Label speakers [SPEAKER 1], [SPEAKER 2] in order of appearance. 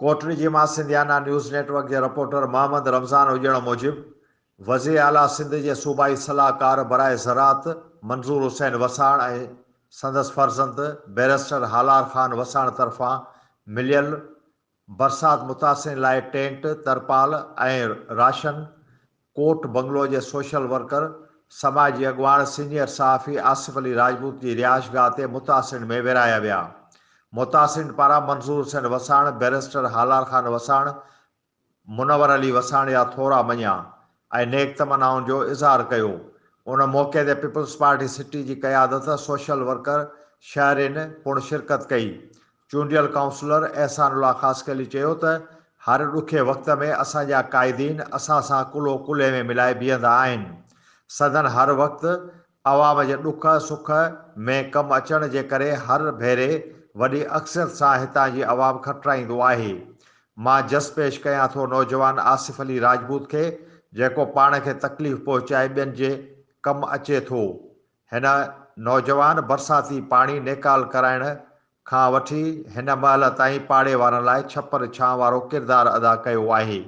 [SPEAKER 1] ڪوٽڙيجي مان Sindhiana news net work جي reporter Muhammad Ramzan اڄڻ موجب وزيراعليٰ سنڌ جي صوبائي صلاحڪار براء زراعت منظور حسين وساڻ ۽ سندس فرزند بئريسٽر هالار خان وساڻ طرفان مليل برسات متاثرين لاء ٽينٽ، ترپال ۽ راشن ڪوٽ بنگلو جي سوشل ورڪر، سماجي اڳواڻ سينيئر صحافي آصف علي راجپوت جي رهائشگاهه تي متاثرين ۾ ورهايا ويا. متاثرين پاران منظور حسين وساڻ، بئريسٽر هالار خان وساڻ، منور علي وساڻ جا ٿورا مڃيا ۽ نيڪ تمنائن جو اظهار ڪيو. ان موقعي تي پيپلز پارٽي سٽي جي قيادت، سوشل ورڪر، شهرين پڻ شرڪت ڪئي. چونڊيل ڪائونسلر احسان الله خاصخيلي چيو ته هر ڏکي وقت ۾ اسان جا قائدين اسان سان ڪلهو ڪلهي ۾ ملائي بيهندا آهن. سندن هر وقت عوام جي ڏک سک ۾ ڪم اچڻ جي ڪري هر ڀيري وڏي اڪثريت سان هتان جي عوام کٽرائيندو آهي. مان جس پيش ڪيان ٿو نوجوان آصف علي راجپوت کي جيڪو پاڻ کي تڪليف پهچائي ٻين جي ڪم اچي ٿو. هن نوجوان برساتي پاڻي نيڪال ڪرائڻ کان وٺي هن مهل تائين پاڙي وارن لاء ڇپر ڇانء وارو ڪردار ادا ڪيو آهي.